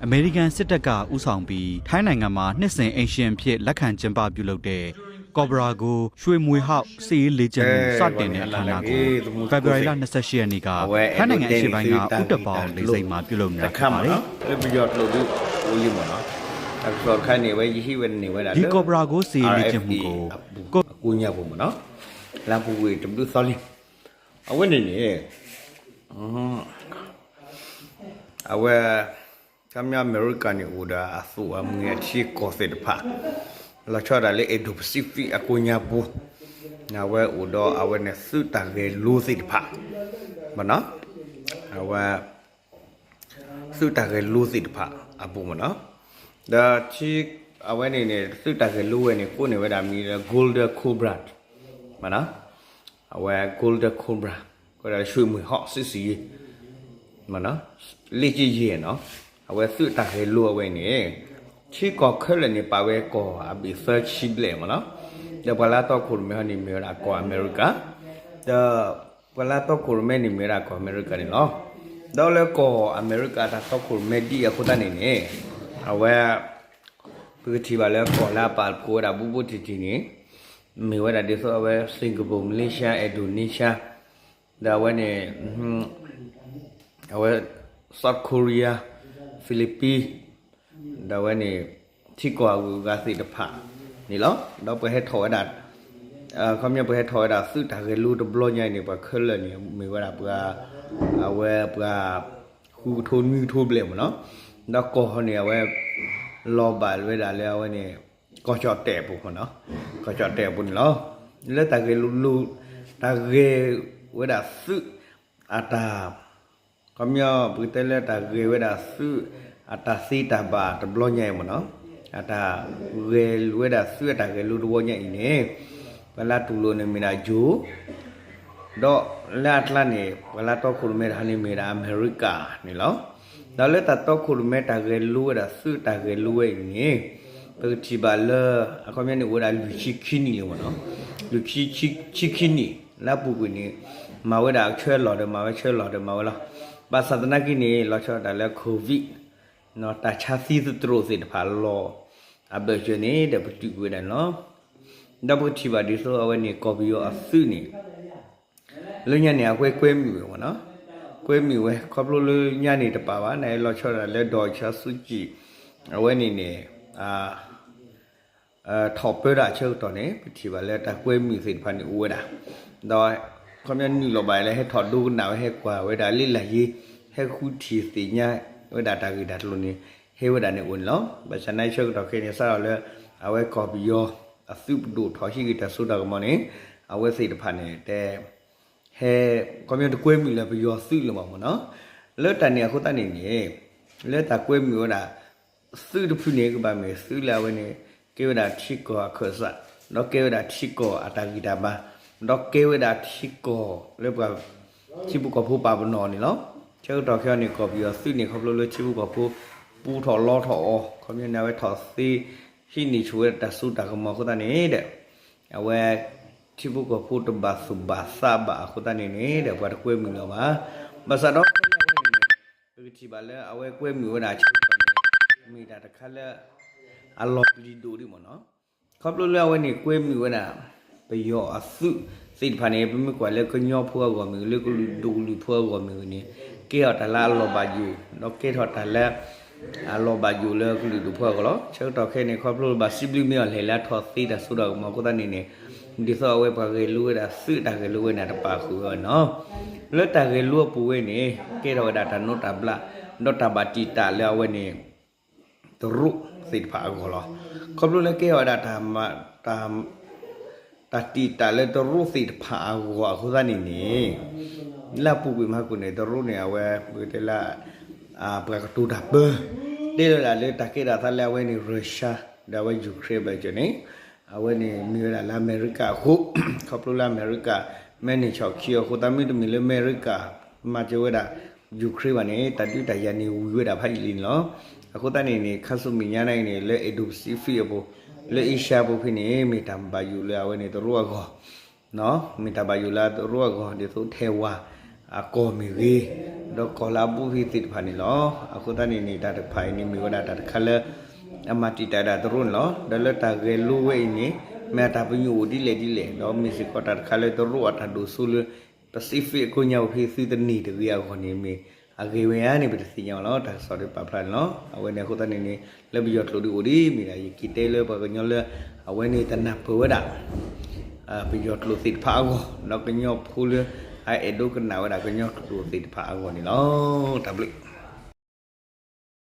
အမေရိကန်စစ်တပ်ကဦးဆောင်ပြီး ထိုင်းနိုင်ငံမှာ နှစ်စဉ်အိမ်ရှင်အဖြစ်လက်ခံကျင်းပပြုလုပ်တဲ့ ကော့ဘရာဂို ရွှေမြွေဟောက် စစ်ရေးလေ့ကျင့်မှု စတင်တဲ့ ဌာနကို ဖေဖော်ဝါရီလ နှစ်ဆယ့်ရှစ်ရက်နေ့က ထိုင်းနိုင်ငံအရှေ့ပိုင်းက အူတပီလေဆိပ်မှာ ပြုလုပ်နေတာဖြစ်ပါတယ်။ ဒီကော့ဘရာဂို စစ်ရေးလေ့ကျင့်မှုကို အကိညၢ်ပူၤမ့ၢ်နီၤ, လၢပူၤကွံာ်တဘျုးသီလံ, အဝဲန့ၣ်န့ၣ် အဝဲ ခီပညီအမဲရကၤန့ၣ် အိၣ်ဒီးအသုးအမှံၤအထံအကီၢ်သ့ၣ်တဖၣ်, လီၤဆီဒၣ်တၢ်လၢ Indo-Pacific အကိညၢ်ပူၤ, အဝဲအိၣ်ဒီးအဝဲန့ၣ် သုးတၢ်ဂဲၤလိသ့ၣ်တဖၣ်, မ့ၢ်နီၤ, အဝဲ သုးတၢ်ဂဲၤလိသ့ၣ်တဖၣ်အပူၤမ့ၢ်နီၤ, ဒီး အဝဲန့ၣ်န့ၣ် သုးတၢ်ဂဲၤလိဝဲန့ၣ် ကိးန့ၢ်ဝဲဒၣ်မံၤလၢ Golden Cobra မ့ၢ်နီၤ, အဝဲ Golden Cobra ကီးဒီး ရွှေမြွေဟောက် စစ်ဆင်ရေး မ့ၢ်နီၤ, လေ့ကျင့်ရေးနီၤ, အဝဲသုးတၢ်ဂဲၤလိအဝဲန့ၣ် ထံကီၢ်ခဲလၢာ်န့ၣ် ပာ်ဝဲကီၢ်အဘ့ၣ်သၢဆံဘျဲၣ်မ့ၢ်နီၤ, ဒီးပှၤလၢတီခိၣ်ရိၣ်မဲဟီန့ၣ် မ့ၢ်ဝဲဒၣ်ကီၢ်အမဲရကၤ, ဒီး ပှၤလၢတီခိၣ်ရိၣ်မဲန့ၣ် မ့ၢ်ဝဲဒၣ်ကီၢ်အမဲရကၤန့ၣ်လီၤ. ဒီးလၢကီၢ်အမဲရကၤတၢ်တီခိၣ်ရိၣ်မဲဒ်အံၤအဃိသတးန့ၣ်န့ၣ် အဝဲ ပကထံၣ်ဘၣ်လၢကီၢ်လၢအပာ်ဖှိၣ်ဝဲဒၣ်ဘူးဘူးတံၢ်တံၢ်န့ၣ် မ့ၢ်ဝဲဒၣ်ဒ်သိးအဝဲ Singapore, Malaysia, Indonesia, ဒီးအဝဲန့ၣ် အဝဲ South Korea, Philippines, ဒီးအဝဲန့ၣ် ထံကီၢ်အဂုၤအဂၤသ့ၣ်တဖၣ်န့ၣ်လီၤ. ဒီးပှၤဟဲထီၣ်ဝဲဒၣ် ခီပညီပှၤဟဲထီၣ်ဝဲဒၣ်သုးတၢ်ဂဲၤလိတဘျီညါအံၤန့ၣ် ပှၤခဲလၢာ်န့ၣ် မ့ၢ်ဝဲဒၣ်ပှၤ အဝဲပှၤ ဃုကထိနွံကထိဘျဲၣ်မ့ၢ်နီၤ, ဒီးကီၢ်ဟီန့ၣ် အဝဲ လီၤဘၣ်ဝဲဒၣ်လၢအဝဲန့ၣ် ကီၢ်ကၠီၣ်တဲၣ်အပူၤမ့ၢ်နီၤ, ကီၢ်ကၠီၣ်တဲၣ်အပူၤန့ၣ်လီၤ. လၢတၢ်ဂဲၤလိ တၢ်ဂဲၤဝဲဒၣ်သုးအတၢ် ခီပညီပကတဲလၢတၢ်ဂဲၤဝဲဒၣ်သုး အတၢ်သ့တၢ်ဘၣ်တဘျီညါအံၤမ့ၢ်နီၤ, အတၢ်ဂဲၤဝဲဒၣ်သုးအတၢ်ဂဲၤလိတဝီညါအံၤန့ၣ် ပှၤလၢတူၢ်လိာ်န့ၣ်မ့ၢ်ဒၣ်ယိၤ ဒီးလၢအကျါန့ၣ် ပှၤလၢတီခိၣ်ရိၣ်မဲတဟါန့ၣ်မ့ၢ်ဝဲဒၣ်အမဲရကၤန့ၣ်လီၤ. ဒီးလၢတၢ်တီခိၣ်ရိၣ်မဲတၢ်ဂဲၤလိဝဲဒၣ်သုးတၢ်ဂဲၤလိဝဲအံၤန့ၣ် ပကထံၣ်ဘၣ်လၢ အခီပညီန့ၣ် အိၣ်ဝဲဒၣ်လွံၢ်ဆံခံနံၣ်လံမ့ၢ်နီၤ, လွံၢ်ဆံခံနံၣ် လၢအပူၤကွံာ်န့ၣ် မၤဝဲဒၣ်ဆှၢလီၤဒီးမၤဝဲ ဆှၢလီၤဒီးမၤဝဲလီၤ. ဘၣ်ဆၣ်သနာ်က့န့ၣ် လီၤဆီဒၣ်တၢ်လၢ COVID တၢ်ဆါသံသတြိာ်သ့ၣ်တဖၣ်လီၤ အဘၢၣ်စၢၤန့ၣ်ဒီးပတုာ်ကွံာ်ဝဲဒၣ်န့ၣ်လီၤ. ဒီးပကထံၣ်ဘၣ်ဒ်သိးအဝဲန့ၣ် ကီၢ်ပယီၤအသုးန့ၣ် လၢညါန့ၣ် အဝဲကွဲမုာ်ဝဲမ့ၢ်နီၤ, ကွဲမုာ်ဝဲ ခီဖျိလၢညါန့ၣ်တပာ်ဘၣ် နလီၤဆီဒၣ်လၢ ဒေါ်အောင်ဆန်းစုကြည် အဝဲန့ၣ်န့ၣ် ထီၣ်ပၢဒၣ်အဆၢကတီၢ်န့ၣ် ပထံၣ်ဘၣ်လၢတၢ်ကွဲမုာ်သ့ၣ်တဖၣ်န့ၣ်အိၣ်ဝဲဒၣ်, ဒီး ခီပညီနုာ်လီၤဘၣ်လၢဟဲထီၣ်ဒိကနၣ်ဝဲ ဟဲကွၢ်ဝဲဒၣ်လ့လၢ်ယ့ ဟဲဃုထံၣ်သ့ၣ်ညါဝဲဒၣ်တၢ်ဂ့ၢ်တၢ်ကျိၤန့ၣ် ဟဲဝဲဒၣ်န့ၣ်အိၣ်န့ၣ်လီၤ. ဘၣ်ဆၣ်နာ်ဆၢကတီၢ်ခဲအံၤန့ၣ် စးထီၣ်လၢ အဝဲကီၢ်ပယီၤအသုးပဒိၣ်ထီၣ်ဟံးက့ၤတၢ်စိတၢ်ကမီၤန့ၣ် အဝဲသ့ၣ်တဖၣ်န့ၣ် တဲ ဟဲ ခီပညီတကွဲမုာ်လၢပယီၤသုးလၢၤဘၣ်မ့ၢ်နီၤ, လၢတၢ်န့ၣ်အဃိသတးန့ၣ်န့ၣ် လၢတၢ်ကွဲမုာ်ဝဲဒၣ် သုးတဖုန့ၣ် ကဘၣ်မ့ၢ်သုးလၢအဝဲန့ၣ် ကဲဝဲဒၣ်ထံကီၢ်အခၢၣ်စး ဒီးကဲဝဲဒၣ်ထံကီၢ်အတၢ်ဂံၢ်တၢ်ဘါ ဒီးကဲဝဲဒၣ်ထံကီၢ်လၢပှၤ ထံဖိကီၢ်ဖိပာ်ပနီၣ်န့ၣ်လီၤ. ဆၢကတီၢ်ခဲအံၤန့ၣ် ကီၢ်ပယီၤသုးန့ၣ် ခီဖျိလၢထံဖိကီၢ်ဖိ ပူထီၣ်လီထီၣ်အီၤ ခီပညီန့ၣ် အဝဲထီၣ်သ့ ဟံးန့ၢ်ဆူၣ်ဝဲဒၣ်တၢ်စိတၢ်ကမီၤအဃိသတးန့ၣ်ဒီး အဝဲ ထံဖိကီၢ်ဖိတဘၣ်သူၣ်ဘၣ်သးဘၣ်အဃိသတးန့ၣ်န့ၣ်ဒီး ပှၤတကွဲမုာ်လၢၤဘၣ်. ဘၣ်ဆၣ်ဒီး ပကထံၣ်ဘၣ်လၢအဝဲကွဲမုာ်ဝဲဒၣ်ဆၢကတီၢ်န့ၣ် မ့ၢ်တၢ်တခါလၢ အလီၤပျံၤဒိၣ်ဒံးမ့ၢ်နီၤ. ခီဖျိလၢအဝဲန့ၣ်ကွဲမုာ်ဝဲဒၣ် ပယီၤအသုးသ့ၣ်တဖၣ်န့ၣ် ပမ့ၢ်ကွၢ်လၢကညီဖိအဂီၢ်မ့ၢ်ဂ့ၤ လၢကလုာ်ဒူၣ်ကလုာ်ဖိအဂီၢ်မ့ၢ်ဂ့ၤန့ၣ် ကဲထီၣ်တၢ်လၢအလီၤဘၣ်ယိၣ် ဒီးကဲထီၣ်တၢ်လၢ အလီၤဘၣ်ယိၣ်လၢကလုာ်ဒူၣ်ဖိအဂီၢ်လီၤ. ဆၢကတီၢ်ခဲအံၤန့ၣ် ခီဖျိလၢဘၣ်စံးဘျုးမ့ၢ်အီၤလဲၣ်လၢအထီၣ်သ့တၢ်စိတၢ်ကမီၤအဃိသတးန့ၣ်န့ၣ် ဒ်သိးအဝဲပှၤဂဲၤလိဝဲဒၣ်သုးတၢ်ဂဲၤလိဝဲန့ၣ် တပာ်ဃုာ်ဝဲနီၤ. လၢတၢ်ဂဲၤလိအပူၤဝဲန့ၣ် ကဲထီၣ်ဝဲဒၣ်တၢ်နိးတၢ်ဘျး ဒီးတၢ်ဘၣ်တံာ်တာ်လၢအဝဲန့ၣ် တရူးသ့ၣ်တဖၣ်အဂီၢ်လီၤ. ခီဖျိလၢကဲထီၣ်ဝဲဒၣ်တၢ် တၢ် တၢ်တံာ်တာ်လၢတရူးသ့ၣ်တဖၣ်အဂီၢ်အဃိသတးန့ၣ်န့ၣ် လၢအပူၤကွံာ်မဟါကိၣ်န့ၣ် တရူးန့ၣ် အဝဲပကတဲလၢ ပှၤကတိၤတၢ်ပၢ တဲဝဲဒၣ်လၢတၢ်ကဲထီၣ်သးလၢအဝဲန့ၣ် Russia ဒီးအဝဲ Ukraine ဘၣ်ကၠိန့ၣ် အဝဲန့ၣ်မ့ၢ်ဝဲဒၣ်လၢအမဲရကၤအဃိ ခီဖျိလၢအမဲရကၤ မ့ၢ်န့ၢ်ဆီၣ်ခံအဃိသတး မ့တမ့ၢ်လၢအမဲရကၤ မၤစၢၤဝဲဒၣ် Ukraine ဘၣ်န့ၣ် တၢ်ဒုးတၢ်ယၤန့ၣ်ဝံၤဝဲဒၣ်ဖးယံာ်လံန့ၣ်လီၤ. အဃိသတးန့ၣ်န့ၣ် ခါဆူမဲာ်ညါန့ၣ်န့ၣ် လၢ Indo-Pacific အပူၤ လၢ Asia ပူၤဖဲန့ၣ် မ့ၢ်တၢ်ဘၣ်ယိၣ်လၢအဝဲန့ၣ်တရူးအဂီၢ် မ့ၢ်တၢ်ဘၣ်ယိၣ်လၢတရူးအဂီၢ် ဒ်သိးထဲဝၤ အကီၢ်မ့ၢ်ဂ့ၤ, ဒီးကီၢ်လၢအဘူးဖံးသ့ၣ်တဖၣ်န့ၣ်လီၤ. အဃိသတးန့ၣ်န့ၣ် တၢ်တဖၣ်အံၤန့ၣ်မ့ၢ်ဝဲဒၣ်တၢ်တခါလၢ အမၤတံာ်တာ်ဒၣ်တရူးန့ၣ်လီၤ. ဒီးလၢတၢ်ဂဲၤလိဝဲအံၤန့ၣ် မ့ၢ်အတၢ်ပညိၣ်အိၣ်ဒ်လဲၣ်ဒ်လဲၣ်, ဒီးမ့ၢ်စ့ၢ်ကီးတၢ်တခါလၢတရူးအတၢ်ဒိၣ်စိလၢ Pacific အကိးညါပူၤဖဲသုတန့ၢ်တဂ့ၤအဂီၢ်န့ၣ် မ့ၢ်အဂ့ၢ်ဝဲဧါန့ၣ် ပတသ့ၣ်ညါဘၣ်လီၤ. တၢ်ကစီၣ်ဒ်ပာ်ဖျါန့ၣ်လီၤ. အဝဲန့ၣ်အဃိသတးန့ၣ်န့ၣ် လၢပယီၤကျိာ်ဒ်အိၣ်ဒ်မ့ၢ်ဒၣ် ယက့ၤတဲလၢပှၤကညီလၢ အဝဲန့ၣ်တနၢ်ပၢၢ်ဝဲဒၣ် ပယီၤကျိာ်သ့ၣ်တဖၣ်အဂီၢ်, ဒီးကညီဖိလၢ အအဲၣ်ဒိးကနၣ်ဝဲဒၣ်ကညီကျိာ်သ့ၣ်တဖၣ်အဂီၢ်န့ၣ်လီၤ. တၢ်ဘျုး